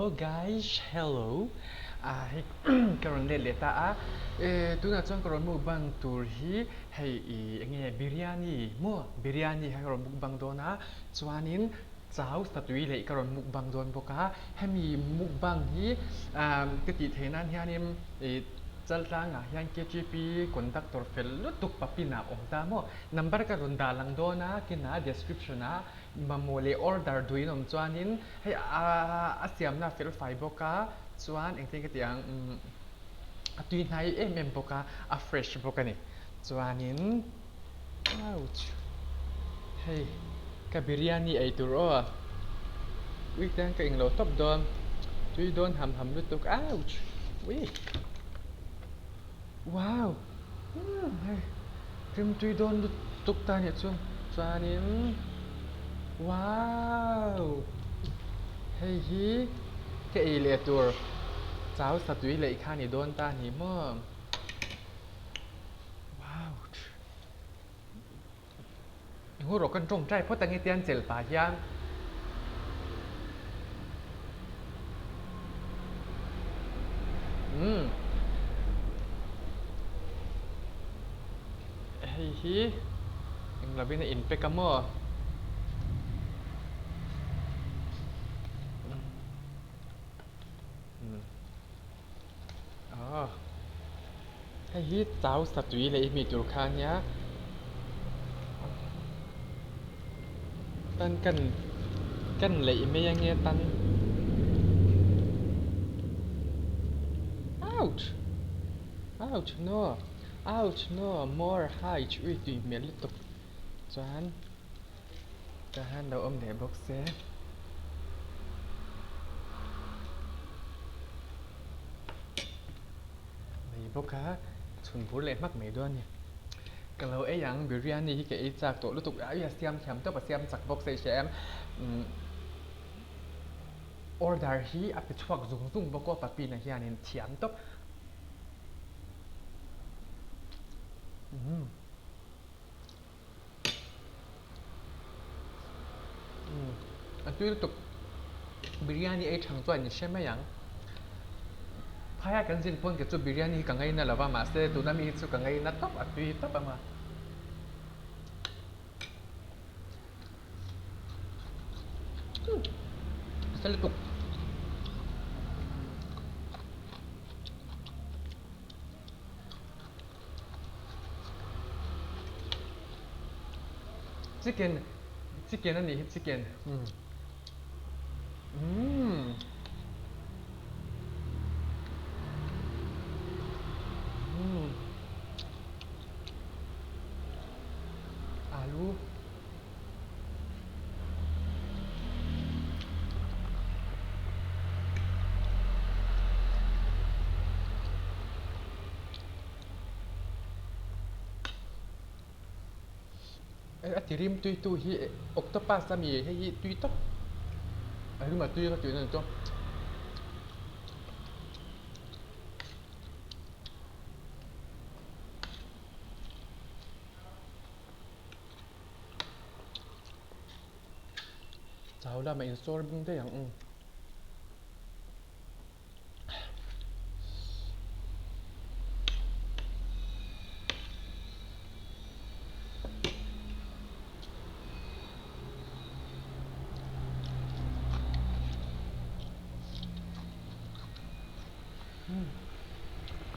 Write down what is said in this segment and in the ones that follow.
Hello guys, hello. Ah hei ka rawn let leh ta a. Eh tunah chuan ka rawn mukbang tur hi hei i enge biryani maw biryani kha ka rawn mukbang dawn a. Chuanin chau satui leh ka rawn mukbang dawn bawk a. Hemi mukbang hi ah ka tih theih nan hianin ih Chaltlangah hian KTP conductor fel lutuk papinah awm ta maw. Number ka rawn dah lang dawn a kinah description ah Mamawh leh order duh in awm chuanin hei a siamna a fel fai bawk a, chuan engtin ka tih ang umm a tui hnai em em bawk a, a fresh bawk a ni. Chuanin ouch hei ka biryani ei tur aw ui tiang ka englo tawp dawn tui dawn ham ham lutuk ouch ui wow umm hei rim tui dawn lutuk ta nih chu chuanin wow hei hi ka ei leh tur chau satui leih kha ni dawn ta ni maw wow Enghu rawh kan tawngtai phawt ang hetiang chelh pah hian. Umm hei hi eng lovin a in pack a maw? Umm ah hei hi chau satui leh i hmih tur kha ania tan kan kan leih mai ange tan ouch ouch no ouch no more high ui tui hmel lutuk chuan. Tah hian lo awm leh bawk se. Mai bawk a, chhun bur leh hmak mai dawn a ni. Ka lo ei ang biryani hi ka ei chak tawh lutuk a, a siam thiam tawp a siam chak bawk se i hria em. Umm order hi a pe chhuak zung zung bawk aw papina hianin thiam tawp. Umm. A tui lutuk biryani ei thang chuan in hre mai ang. Phaia kan zin pawn ke chu biryani hi ka ngaina lo va mahse tuna mi hi chu ka ngaina tawp a tui tawp ang a. A sa lutuk. Chicken chicken a nih hi chicken umm umm umm alu. A ti rim tui tu hi octopus a mi hei hi tui tak a rim a tui ka tih na ni chu. Chau lamah in sawr bing daih ang u.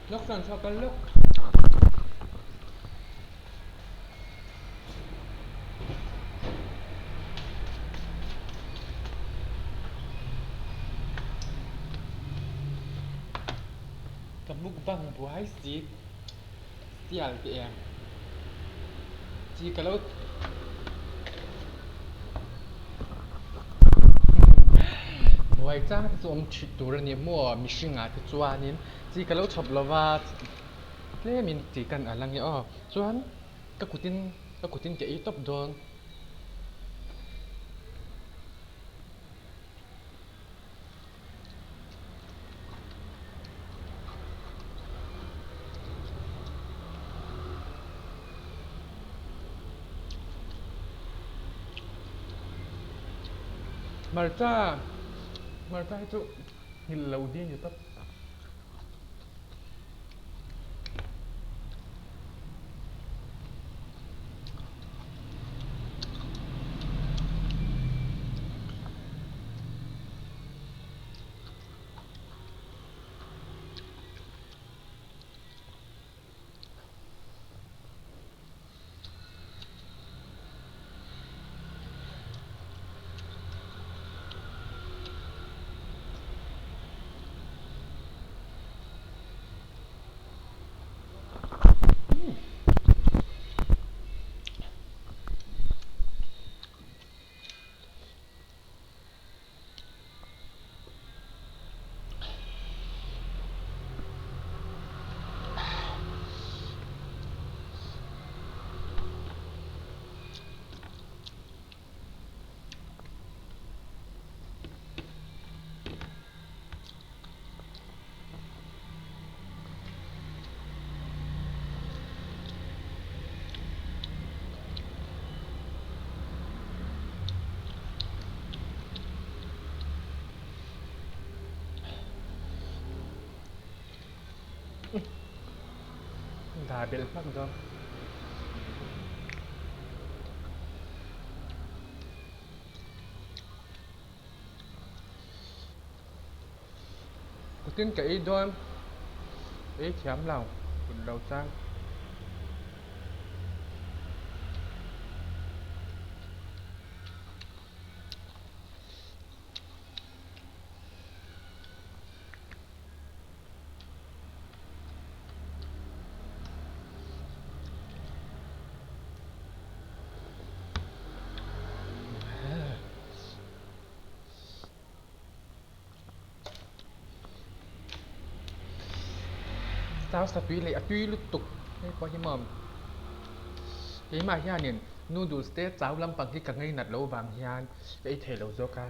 Lawk chuan chhuak kal lawk. Ka mukbang buai si sial teh em chi ka lo buai chang te chu awm thih tur a ni maw mihring ah te chuanin chi ka lo chhawp lo va tlemin chi kan al ange aw chuan ka kutin ka kutin ka ei tawp dawn. Hmarcha hmarcha hi chu. Nghilh lo hi a ni tawp. Dah belh hmak dawn. Kutin ka ei dawn ei thiam lo kut lo chang. Salsa tui leh a tui lutuk hei pawh hi maw keimah hianin noodles te chau lampang hi ka ngainat loh vang hian ka ei thei lo zawk a.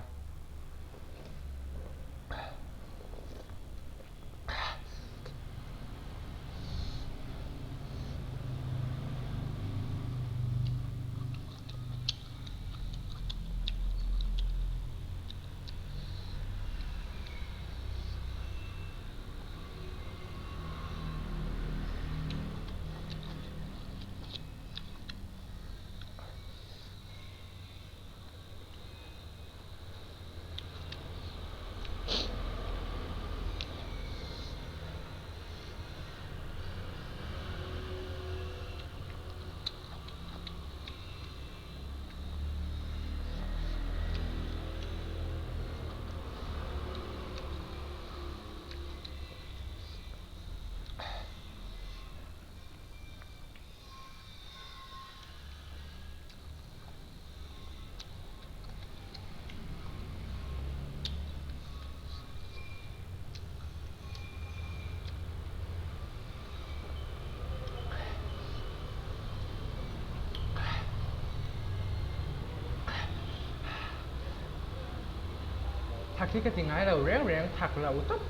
Thak hi ka ti ngai lo reng reng thak lo tawp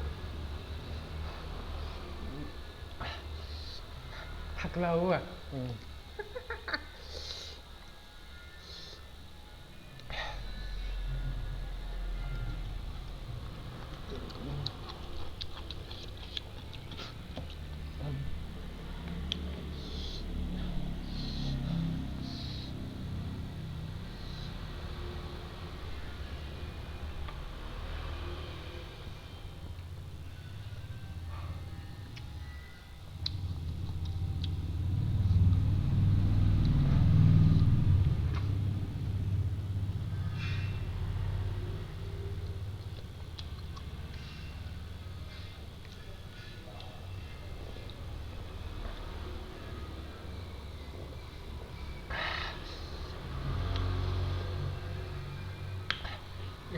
thak lo a.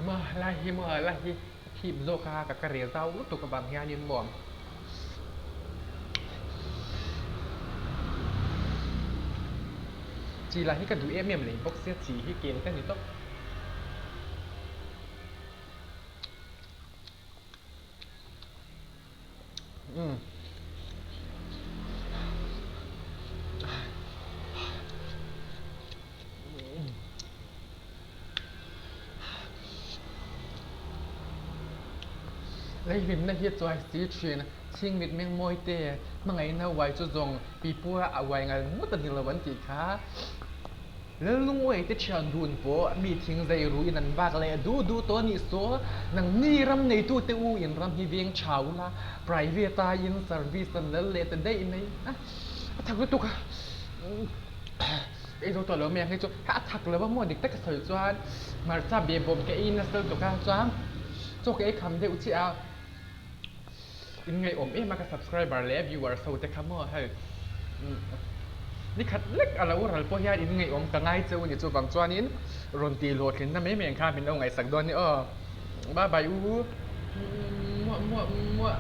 Ema lai hi maw lai hi a thip zawk a ka ka rel zau lutuk avang hianin maw. Chi lah hi ka duh em em leh bawk sia chi hi kel ka ni tawp. Umm. Lei hlimna hi chuai si thin. Chhing mit meng mawi te, hmangaihna uai chu zawng pipua a uai ngal ngawt a ni lo an tih kha. Lalnunguai te thian dun pawh mi thing zei ru in an vak leh duh duh tawh a nih saw, nangni ram neitu te u in ram hi veng tha ula, private a in service an lal leh ta daih mai a, a thak lutuk a, ei zo tawh lo mai ang hei chu, a thak lo a maw dik tak ka sawi chuan hmarcha behbawm ka ei nasa lutuk a chuan chaw ka ei kham deuh chiah a. In ngaihawm em a ka subscriber leh viewers ho te kha maw hei nikhat lek a lo ral pawh hian in ngaihawm ka ngai cheu a ni chuvang chuanin rawn tih hlawhtlinna mai mai ang kha min lo ngaihsak dawn a ni aw bye bye u muah muah muah.